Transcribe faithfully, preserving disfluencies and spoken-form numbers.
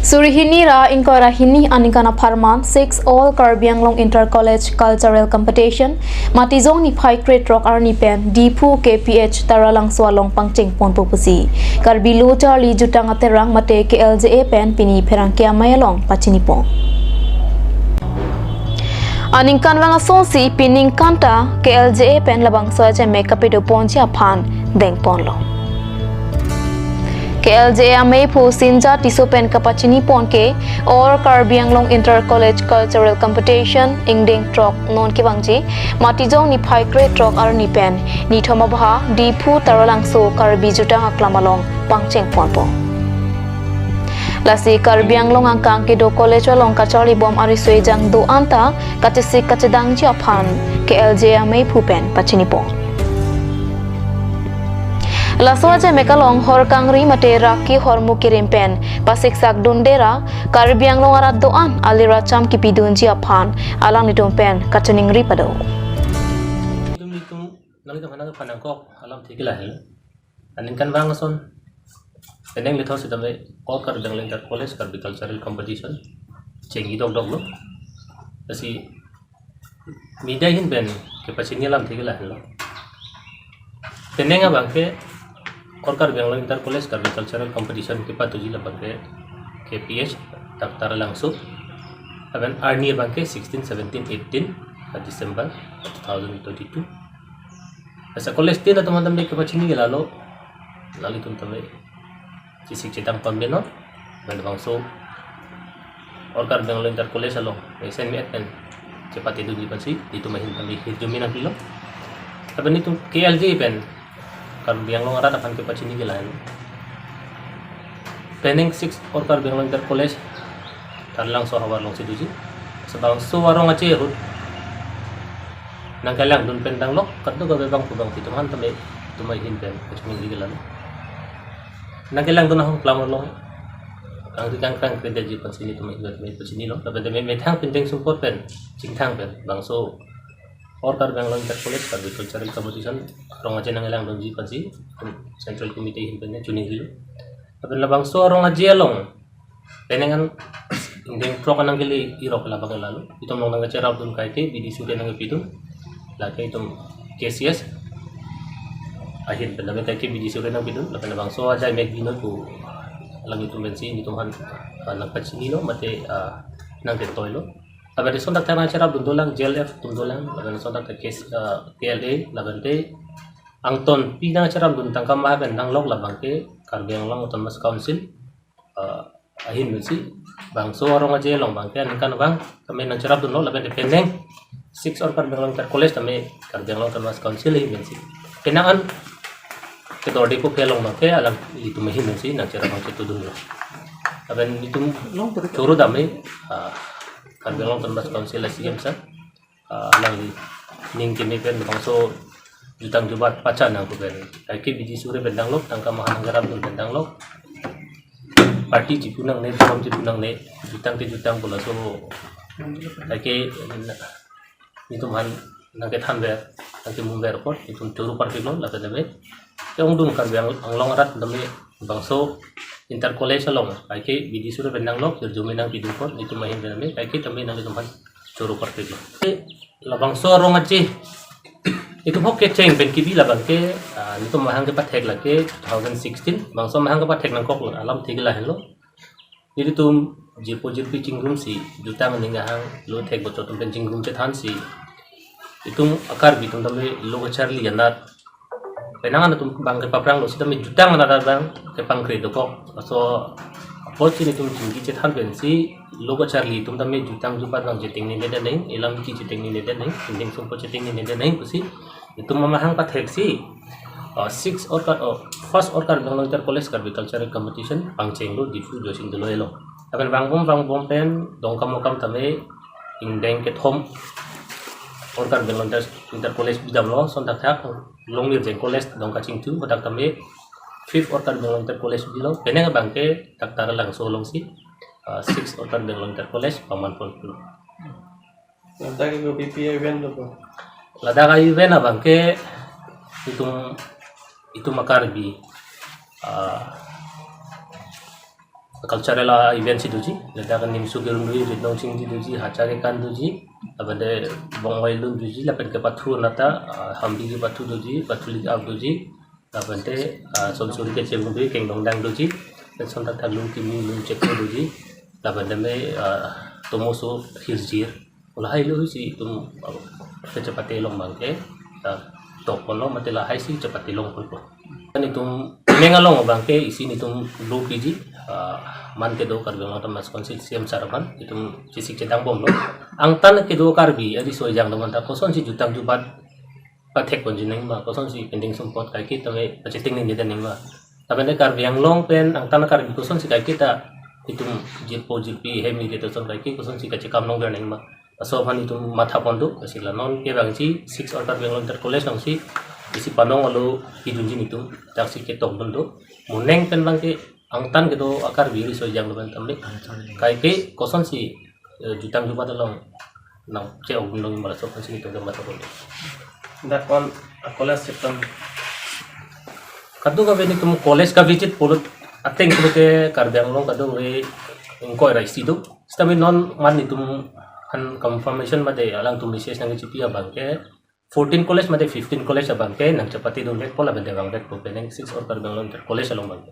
Suri hini ra ingkoi ra hini aningkan apharman six All Karbi Anglong Inter College Cultural Competition Matijong niphai krethrok arni pen Diphu K P H Taralangso along pangcheng ponpo pusi Karbi Lo Charli Jutang Aterang mate K L J A pen pini pherangke amei along pachini pon. Aningkanvang asonsi pini ningkan ta K L J A pen labangso ajeme kapedo ponji aphan deng ponlo. K L J A ameiphu Sinja Tisso pen kapachini pon ke All Karbi Anglong Inter College Cultural Competition ingdeng throk non kevangji Matijong niphai krethrok arni pen nithom abha Diphu Taralangso Karbi Jutang Aklam along pangcheng ponpo. Lasi Karbi Anglong angkang kedo college along kacharli bom ariso ejang do-an ta kachesik kachedangji aphan K L J A ameiphu pen pachini pon. Laso ajeme along hor kangri mate raki hormu kerim pen pasiksak dunde ra Karbi Anglong arat do-an aliracham kipidunji aphan alanglitum pen kachiningri pado. Itum itum nanglitum aphan nangpanangkok alam thik lahelo. Aningkanvang ason penang lethot sitame All Karbi Anglong Inter College Karbi Cultural Competition chengji dokdoklo. Lasi media ahin pen kepachini alam thik lahelo. Penang abangke All Karbi Anglong Inter College Karbi Cultural Competition kepatuji labangke K P H Taralangso. Lapen arni abangke sixteen, seventeen, eighteen December two thousand twenty-two. Asa college tin atum atum dek kepachini ke lalo, lalo itum tame chesik chedang pambe non, pen bangso All Karbi Anglong Inter College along, S M E pen chepatedunji aphansi itum ahin tame hirjume nangpilo. Lapen itum K L J pen Karbi Anglong arat aphan kepachini ke lain. Penang six All Karbi Anglong Inter College Taralangso havar alongsi doji. Labangso arong aje ahut nangkelangdun pen danglok, kadokave bangphu bangphi atum aphan tame itum ahin pen kachiningri ke lalo. Nangkelangdun ahong klam along kangri kangkrang kredetji aphansi itum ahin pen pachinilo. Lapen tame methang pindeng sumpot pen chingthang pen bangso All Karbi Anglong Inter College Karbi Cultural Competition arong aje nanglangdunji aphansi Central Committee ahin pen chiningrilo. Lapen labangso arong aje along penang an ingdeng throk an nangkele irok labang lalo. Itum along nangkacherapdun kaike bidi suri nangkepidun, lake itum K C S ahin pen lapen kaike bidi suri nangpidun, lapen labangso ajai mek dino pu alanglitum pensi itum aphan, ah, nangpachinilo mate, ah, nangketoilo. Lapen lason dak nangcherapdun dolang J L F atum dolang, lapen lason dak K S, eh, K L A, lapen te angton pi nangcherapdun tangka maha pen danglok labangke Karbi Anglong Autonomous Council, eh, ahin pensi bangso arong aje along abangke aningkanvang tame nangcherapdunlo, lapen te penang six All Karbi Anglong Inter College tame Karbi Anglong Autonomous Council ahin pensi. Penang an kedorde ko phelong abangke alanglitum ahin pensi nangcherap nangchetudunlo. Lapen itum choro dam, ah, Karbi Anglong Autonomous Council a C M sir, ah, alanglining keme pen bangso jutang jubat pachan nangkok pen kaike bidi suri pen danglok, tangka maha nangcherapdun pen danglok, party chipu nangne, dhorom chipu nangne, jutang ke jutang pu laso kaike itum aphan nangkethanver, nangkemumver apot itum choro parpiklo, lapen tame ke ongdung Karbi Ang-, Anglong arat tame bangso Inter College along kaike bidi suri pen danglok, hirjume nangpidun apot itum ahin pen tame kaike tame nanglitum aphan choro parpiklo. Labangso arong aje itum ahok kecheng pen kebi labangke, ah, itum amahang kepathek lake two thousand sixteen, bangso amahang kepathek nangkok alam thik lahelo. Nelitum jirpo jirpi chingrumsi, jutang aning ahang, lo thek bochot atum pen chingrum chethansi, itum a-Karbi atum tame lo kacharli anat penang an atum abang kepapranglo sitame jutang anat abang kepangkre dokok. Laso apotsi nelitum chingki chethan pensi lo kacharli atum tame jutang jubat abang chetengnedetnang, elam ki chetengnedetnang, pindeng sumpot chetengnedetnang pusi itum amahang patheksi, uh, six All Kar-, uh, first All Karbi Anglong Inter College Karbi Cultural Competition pangchenglo Diphu Joyce Engloi along. Lapen vangbom vangbom pen Dongkamukam tame ingdeng kethom All Karbi Anglong Inter, Inter College bidamlo, lason thakthak Longnirjeng College Dongkachingthu, hadak tame fifth All Karbi Anglong Inter College bilo, penang abangke dak Taralangso alongsi, uh, sixth All Karbi Anglong Inter College paman ponlo. Ladak ke kopi-pi event lo ko? Ladak a-event abangke itum, itum a-Karbi, ah, cultural a-event si doji, ladak Nimso Kerun doji, Ridong Chingdi doji, Hacha Kekan doji, lapen te Bongwai Lun doji, lapen kepathu anat ta, ah, Hambi kepathu doji, Pathulik Ap doji, lapen te, ah, Sonsuri Kechemung doji, Kengdongdang doji, lapen son ta Thaklung Kimi Lun Chekro doji, lapen te me, ah, Tomoso Hirjir, lahai lo si itum, ah, kechepate long abang ke, ah, tok pon lo mate lahai si chepate long pon po. Kan itum meng along abang ke isi nelitum lo P G, ah, man kedo Karbi Anglong Autonomous Council C M sir aphan itum chesik chedang bomlo. Angtan kedo Karbi ariso ejang do manta kosonsi jutang jubat pathek ponji nangma, kosonsi pending sumpot kaike tame pachetheng nangji nangma. Lapen te Karbi Anglong pen angtan Karbi kosonsi kaike ta itum jirpo jirpi hem iri toson kaike kosonsi kachekam longver nangma, laso aphan itum matha pon do. Lasi la non ke abang si Six All Karbi Anglong Inter College along si isi panong alo kejunji nelitum, dak si ketok dun do. Mo neng pen abang ke angtan kedo a-Karbi ariso ejang do pen tame kaike kosonsi, eh, jutang jubat along nangche-ok dun ma, laso aphan si nelitum ke matha pon do. Dak kon a-college chepton. Kadokave nelitum college ka-visit pulo ateng pulote Karbi Anglong kadokave ingkoi ra isi do. Sitame non man nelitum an confirmation mate alangtum research nangchipi abang ke fourteen college mate fifteen college abang ke nangchepate dunvekpo lapen te vangvekpo penang Six All Karbi Anglong Inter College along abang ke.